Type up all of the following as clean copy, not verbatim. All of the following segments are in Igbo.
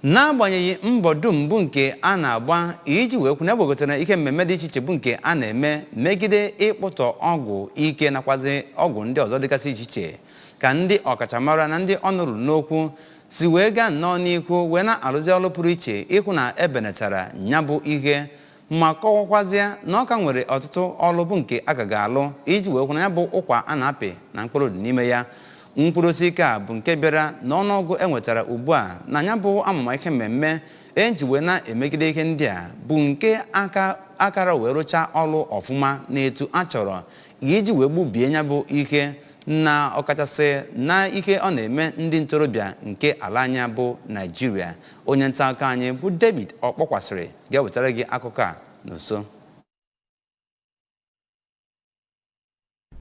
N'agbanyeghị mbọ dum bụ nke a na-agba iji wee kwu na egbegotara ihe mmemme dị iche iche bụ nke a na-eme megide ịkpụtọ ọgwụ ike nakwazi ọgwụ ndị ọzọ dịgasị iche iche, ka ndị ọkachamara na ndị ọnụ ruru n'okwu si wee gaa nnọọ n'ihu wee na-arụzi ọrụ pụrụ iche ịhụ na ebenatara ya bụ ihe, ma kọwakwazịa na ọ ka nwere ọtụtụ ọrụ bụ nke a ka ga-alụ iji wee hụ na ya bụ ụkwa a na-apị na mkpụrụ dị n'ime ya. Nkwudosi ike a bụ nke bịara n'ọnụọgụ e nwetara ugbu a na ya bụ amụma ihe mmemme eji wee na-emegide ihe ndị a bụ nke aka akara wee rụchaa ọrụ ọfụma n'etu a chọrọ iji wee gbubie ya bụ ihe, na ọkachasị na ihe ọ na-eme ndị ntorobịa nke ala anyị bụ Naijiria. Onye nta akụkọ anyị bụ David Ọkpọkwasịrị ga-ewetara gị akụkọ a n'uso.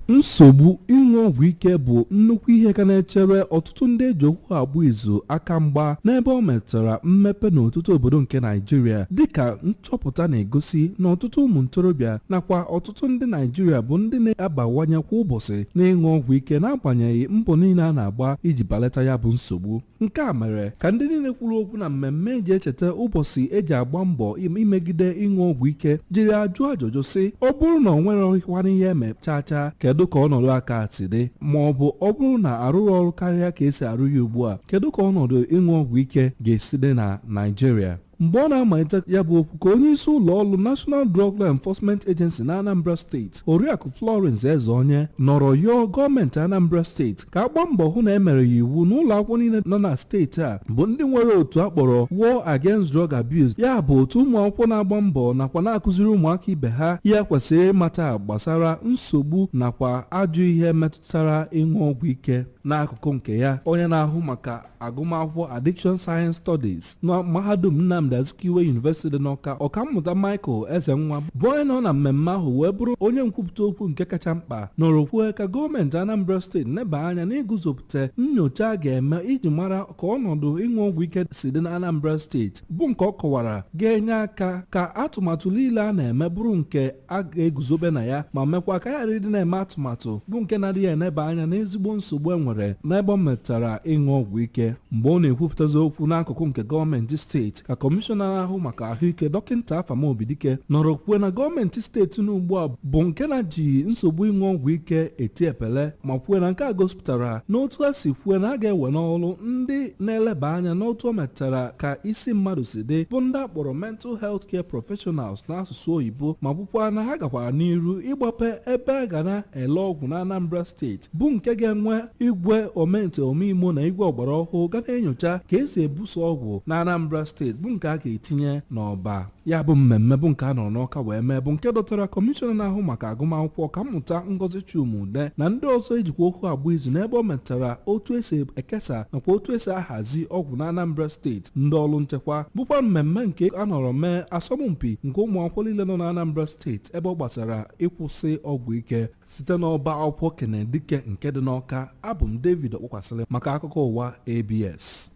Nsogbu ịṅụ ọgwụ ike bụ nnukwu ihe ka na-echere ọtụtụ ndị eji okwu agba izu aka mgba n'ebe ọ metụtara mmepe n'ọtụtụ obodo nke Naijiria, dịka nchọpụta na-egosi na ọtụtụ ụmụ ntorobịa nakwa ọtụtụ ndị Naijiria bụ ndị na-abawanye kwa ụbọchị n'ịṅụ ọgwụ ike, n'agbanyeghị mbọ niile a na-agba iji balata ya bụ nsogbu. Nke a mere ka ndị niile kwuru okwu na mmemme eji echeta ụbọchị eji agba mbọ imegide ịṅụ ọgwụ ike jiri ajụ ajụjụ sị, ọ bụrụ na ọ nwere ihe eme chaa chaa, kedu ka ọnọdụ aka si dị? Ma ọ bụ ọ bụrụ na arụrụ ọrụ karịa ka esi arụ ya ugbu a, kedu ka ọnọdụ ịṅụ ọgwụ ike ga-esi dị na Naịjirịa? Mgbe ọ na-amalite ya bụ okwu, ka onye isi ụlọ ọrụ National Drug Law Enforcement Agency na Anambra Steeti, Oriakụ Florence Ezeonye, nọrọ yọọ gọọmenti Anambra Steeti ka agba mbọ hụ na emere ya iwu n'ụlọ akwụkwọ niile nọ na steeti a bụ ndị nwere otu akpọrọ War Against Drug Abuse, ya bụ otu ụmụ akwụkwọ na-agba mbọ nakwa na-akụziri ụmụaka ibe ha ihe kwesịrị ịmata gbasara nsogbu nakwa ajọ ihe metụtara ịṅụ ọgwụ ike. N'akụkụ nke ya, onye na-ahụ maka agụmakwụkwọ Addiction Science Studies na Mahadum Nnamdi Azikiwe University dị n'Ọka, Ọkammụta Michael Ezenwa, bụ onye nọ na mmemme ahụ wee bụrụ onye nkwupụta okwu nke kacha mkpa, nọrọ kwue ka gọọmenti Anambra Steeti neba anya n'iguzopụta nyocha a ga-eme iji mara ka ọnọdụ ịṅụ ọgwụ ike si dị na Anambra Steeti, bụ nke ọ kọwara ga-enye aka ka atụmatụ niile a na-eme bụrụ nke a ga-eguzobe na ya, ma mekwa ka ghara ịdị na-eme atụmatụ bụ nke na-adịghị eneba anya n'ezigbo nsogbu e nwere n'ebe ọ metụtara ịṅụ ọgwụ ike. Mgbe ọ na-ekwupụtazi okwu n'akụkụ nke gọọmenti steeti, ka kọmishọna na-ahụ maka ahụike, Dọkịta Afam Obidike, nọrọ kwuo na gọọmenti steeti n'ugbu a bụ nke na-ji nsogbu ịṅụ ọgwụ ike eti epele, ma kwuo na nke a gosipụtara n'otu a si kwuo na a ga-ewe n'ọrụ ndị na-eleba anya n'otu ọ metụtara ka isi mmadụ si dị, bụ ndị akpọrọ mental health care professionals n'asụsụ oyibo, ma bụkwa na ha gakwara n'iru ịgbape ebe a ga na-ele ọgwụ na Anambra Steeti, bụ nke ga-enwe igwe omente omeimo na igwe ọgbara ọhụụ ga na-enyocha ka esi ebuso ọgwụ na Anambra Steeti, bụ nke a ga-etinye n'ọba. Ya bụ mmemme, bụ nke a nọrọ n'Ọka wee mee, bụ nke dọtara kọmishọna na-ahụ maka agụmakwụkwọ, Ọkammụta Ngozi Chuma-Udeh, na ndị ọzọ ejikwa okwu agba izu n'ebe ọ metụtara otu esi ekesa nakwa otu esi ahazi ọgwụ na Anambra Steeti, ndị ọrụ nchekwa, bụkwa mmemme nke a nọrọ mee asọmpi nke ụmụ akwụkwọ niile nọ na Anambra Steeti ebe ọ gbasara ịkwụsị ọgwụ ike. Site n'ọba akwụkwọ Kenedike nke dị n'Ọka, abụ m David Ọkpọkwasịrị maka akụkọ ụwa ABS.